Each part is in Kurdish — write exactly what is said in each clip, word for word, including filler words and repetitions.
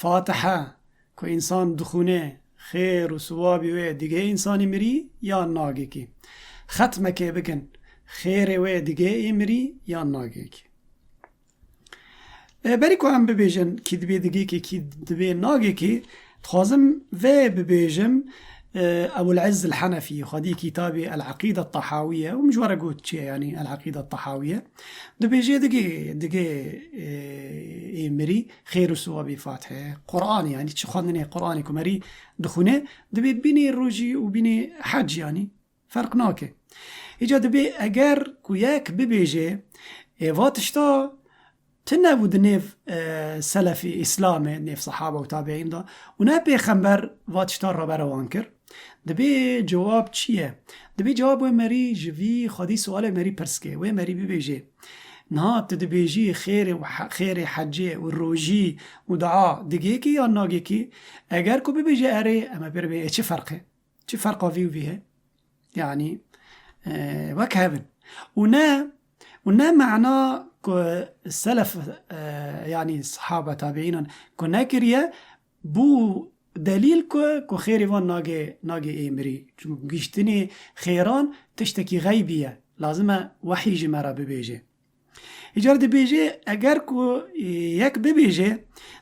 Fatiha ku însan dixwîne, xêr û siwabî wê digê însanî mirî yan nagêkî? Xetmekê bikin, xêrê wê digê ê mirî yan nagêkî? E, berî ku em bibêjin kî dibê digêkê, kî dibê nagêkê, dixwazim vê bibêjim, e, Ebul Izz el Henefî, xwedî kitabê El Eqîde Tahawiye, û min ji we re got çi ye, yanî El Eqîde Tahawiye, dibêje digê, digê, e, ê mirî xêr û siwabê Fatihê, Qur'anê, yanî çi xwendinê Qur'anê ku merî dixwîne, dibê bînê rojî û bînê hec, yanî ferq nake. Îca dibê eger ku yek bibêje, ê va tişta tune bû di nêv, e, selefî Îslamê, nêv sehaba û tabiîn de, û ne pêxember va tişta rabere wan kir. Dibê cewab çi ye? Dibê cewab wê merî ji vî xwedî sualê merî pirs ke, wê merî bibêje, niha tu dibêjî xêrê û he-, xêrê hecê û rojî û dua digêkî yan nagêkî? Eger ku bibêje erê, em ê pê re bê, ê çi ferq e? Çi ferqa vî û vî heye? Yanî, e, wek hev in. Û ne, û ne mana ku selef, e, yanî sehaba tabiînan ku nekiriye, bû delîl ku, ku xêrê van nagê, nagê ê mirî. Çimkî gihîştinê xêran tiştekî xeybî ye. Lazim e wehî ji me re bibêje. Îcar dibêje, eger ku, e, yek bibêje,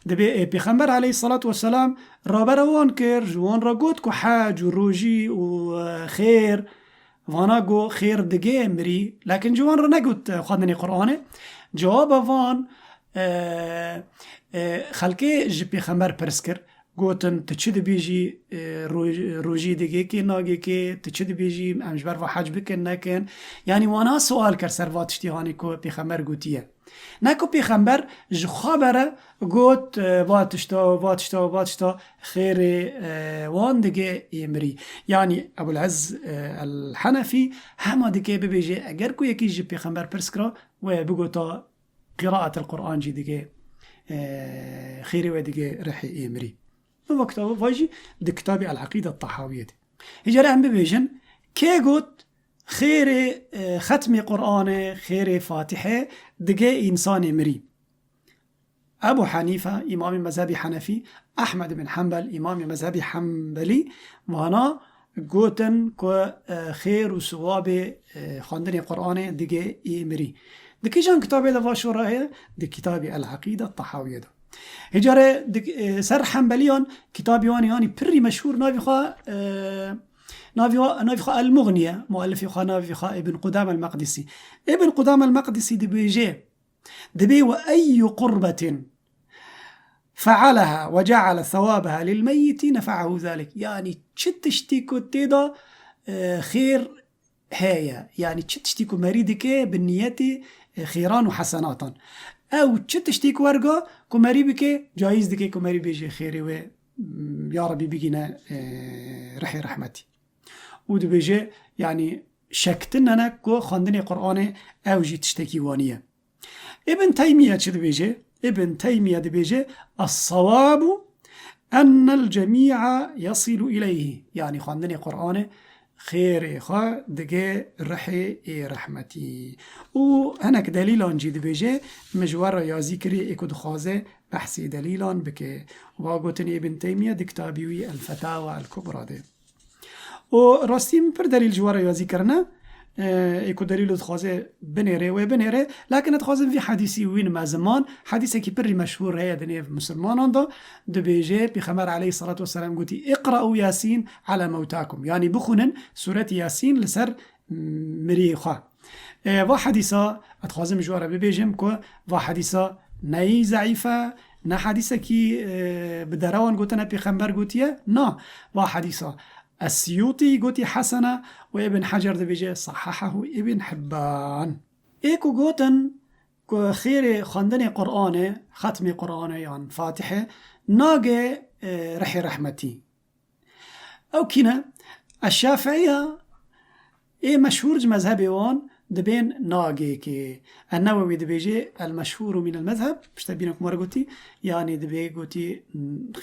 dibê, e, Pêxember aleyhissalatu vesselam rabere wan kir, ji wan re got ku hec û rojî û, e, xêr, vana got xêr digê mirî, lakin ji wan re negot, e, xwendinê Qur'anê. Cewaba van, e, e, xelkê ji Pêxember pirs kir. Gotin, tu çi dibêjî, e, roj-, rojî digêkê nagêkê, tu çi dibêjî, em ji ber va hec bikin nekin? Yanî wana sual kir ser va tiştî hanê ku pêxember gotiye. Ne ku pêxember ji xwe bere got, e, va tişta, va tişta, va tişta xêrê, e, wan digê ê mirî. Yanî Ebul Ez, e, El Henefî hema dike bibêje, eger ku yekî ji pêxember pirs kira, wê bigota qiraat el Qur'an jî digê, e, xêrê wê digê rihê ê mirî. Ev kitaba va jî di kitabê El Eqîde Tahawiyê de. Îcar em bibêjin, kê got xêrê, e, xetmê Qur'anê, xêrê Fatihê digê însanê mirî? Ebu Hanife, îmamê mezhebî Henefî, Ehmed bin Hembel, îmamê mezhebî Hembelî, vana gotin ku, e, xêr û siwabê, e, xwendinê Qur'anê digê ê mirî. Di kîjan kitabê de va şora heye? Di kitabê El Eqîde Tahawiyê de. Hêcare di, e, ser Hembeliyan kitabê wan yanî pirî meşhûr navê xwe, e, navê wa-, navê xwe El Muxniye, muellifê xwe navê xwe Ibn Qudame El Meqdisî. Ibn Qudame El Meqdisî dibêje, Dibê, "Ve eyyu qurbetin fe'aleha ve ce'ale sewabeha lil meyyiti nefe'ahu zalik." Yanî çi tiştî ku tê de, e, xêr heye, yanî çi tiştî ku merî dike bi niyetê, e, xêran û hesenatan. Ew çi tiştî ku werga ku merî bike, cayîz dike ku merî bêje xêrê wê, m, ya Rebî bigîne, e, rihê rehmetî. Û dibêje, yanî şek tune ne ku xwendinê Qur'anê ew jî tiştekî wanî ye. Ibn Teymiye çi dibêje? Ibn Teymiye dibêje, "Es-sewabu ennel cemî'a yasilu ileyhi." Yanî xwendinê Qur'anê xêrê xwe digê rihê ê rehmetî. Û hinek delîlan jî dibêje, min ji we re yazî kirî, ê ku dixwaze behsê delîlan bike. Va gotinê Ibn Teymiye di kitabî wî El Fetawa El Kubra de. Û rastî min pir delîl ji we re yazî kirine. E, ê ku delîl dixwaze binêre, wê binêre. Lakin ez dixwazim vî hedîsî wînime ziman. Hedîsekî pirî meşhûr heye di nêv misilmanan de. Dibêje, Pêxember aleyhissalatu vesselam gotî, "Iqra'u Yasîn ala mewtakum." Yanî bixwînin Sûretî Yasîn li ser mirî xwe. E, va hedîsa, ez dixwazim ji we re bibêjim ku va hedîsa neyî zeîf e, ne hedîsekî, e, bi derewan gotine pêxember gotiye, na, va hedîsa Es-Siyûtî gotî hesen e û Ibn Hecer dibêje sehehehu Ibn Hibban. Ê ku gotin ku xêrê xwendinê Qur'anê, xetmê Qur'anê yan Fatihê, nage, e, rihê rehmetî. Ew kî ne? Eşşafiiya ê meşhûr ji mezhebê wan dibên nagêkê. Ennewewî dibêje, "El meşhûru min el mezheb", pişte bîne ku me re gotî, yanî dibê gotî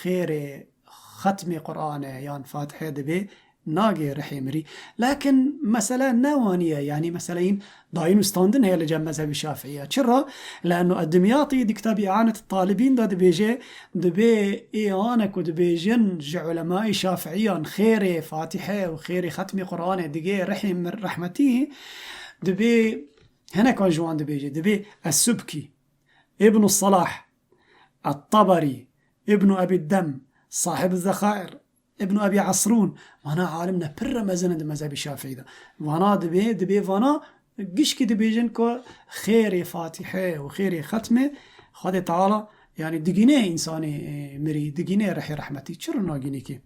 xêrê xetmê Qur'anê yan Fatihê dibê nagê rihê mirî. Lakin mesele ne wanî ye, yanî mesele hîn dayîn û standin heye li cem mezhebî Şafiî ya. Çira? Leeno Eddimyatî di kitabî I'anet Talibîn de dibêje, dibê ê ane ku dibêjin ji ulemayê Şafiîyan xêrê Fatîhe û xêrê xetmê Quranê digê rihê mir-, rehmetî, dibê hinekan ji wan dibêje, dibê Es-Subkî, Îbn Salah, At-Taberî, Îbn Ebî Dem, Sahib Zexair, Îbn Ebî Esrûn, vana alim ne pir mezin in di mezhebî Şafiî de. Vana dibê, dibê vana gişkî dibêjin ku xêrê Fatîhe û xêrê xetmê Xwedê Teala, yanî digîne însanê, e, mirî, digîne rihê rehmetî. Çi rûnagînî kî?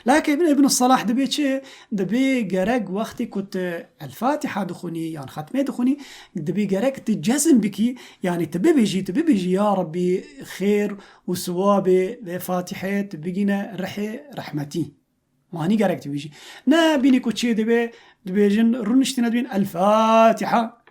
Lake Îbn, Îbn Salah dibê çi? Dibê gerek wextê ku tu El-Fatiha dixwînî yan xetmê dixwînî, dibê gerek tu cezm bikî, yanî tu bibêjî, tu bibêjî, Ya Rabbî, xêr û siwabê vê Fatîhê tu bigîne rihê rehmetî. Wanî gerek tu bêjî. Ne bînî ku çê dibe, dibêjin, rûniştîne dibên El-Fatiha.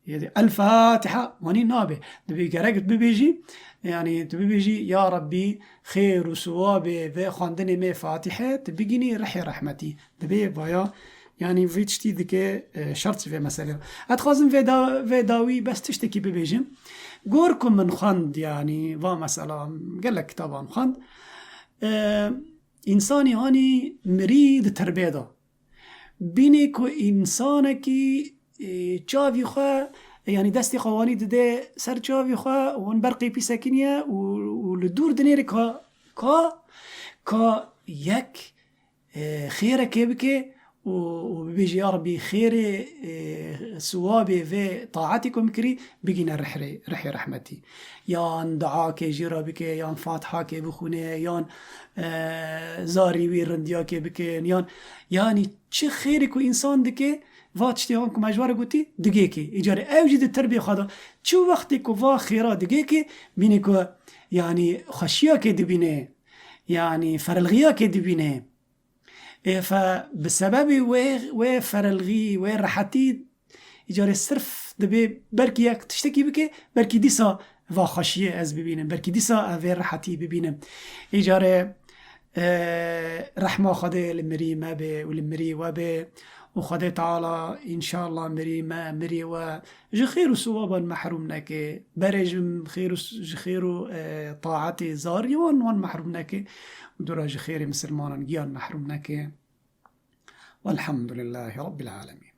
Yê de El-Fatiha, wanî nabe. Dibê gerek tu bibêjî, yanî tu bibêjî, Ya Rabbî, xêr û siwabê vê xwendinê mê Fatîhe, tu bigînî rihê rehmetî. Dibê vaya, yanî vî tiştî dike, e, şert vê meselê. Ez dixwazim vê da-, vê dawî bes tiştekî bibêjim. Gor ku min xwend, yanî va mesela gelek kitaban xwend. E, însanî hanî mirî di tirbê de. Bînê ku însanekî, e, çavî xwe, yanî destê xwe wanî dide ser çavî xwe, hûn berqê pî sekiniye û, û li dûr dinêre ka, ka, ka yek, e, xêrekê bike û, û bibêje, Ya Rabbî, xêrê, e, siwabê vê taetî ku min kirî, bigîne rihê, rihê rehmetî. Yan duakê jê re bike, yan fatihakê bixwîne, yan, e, zarî wî rindiyakê bikin, yan, yanî çi xêrê ku însan dike, va tiştê wan ku me ji we re gotî, digê kê. Îcarê ew jî di tirbê xwe de. Çi wextê ku va xêra digê kê, bînî ku, yanî xweşiyakê dibîne, yanî ferilxiyakê dibîne. Ê, fe, bi sebebê wê, wê ferilxî, wê rehetî, îcarê sirf dibê belkî yek tiştekî bike, belkî dîsa va xweşiyê ez bibînim, belkî dîsa ez vê rehetî bibînim. Îcarê, e, rehma Xwedê li mirî me be û li mirî we be û Xwedê Teala înşallah mirî me, mirî we ji xêr û siwaban mehrûm neke. Berê ji xêr û s-, ji xêr û, e, taetê zarî wan, wan mehrûm neke û dûra ji xêrê misilmanan giyan mehrûm neke. Welhamdulillahî Rabbil Alemin.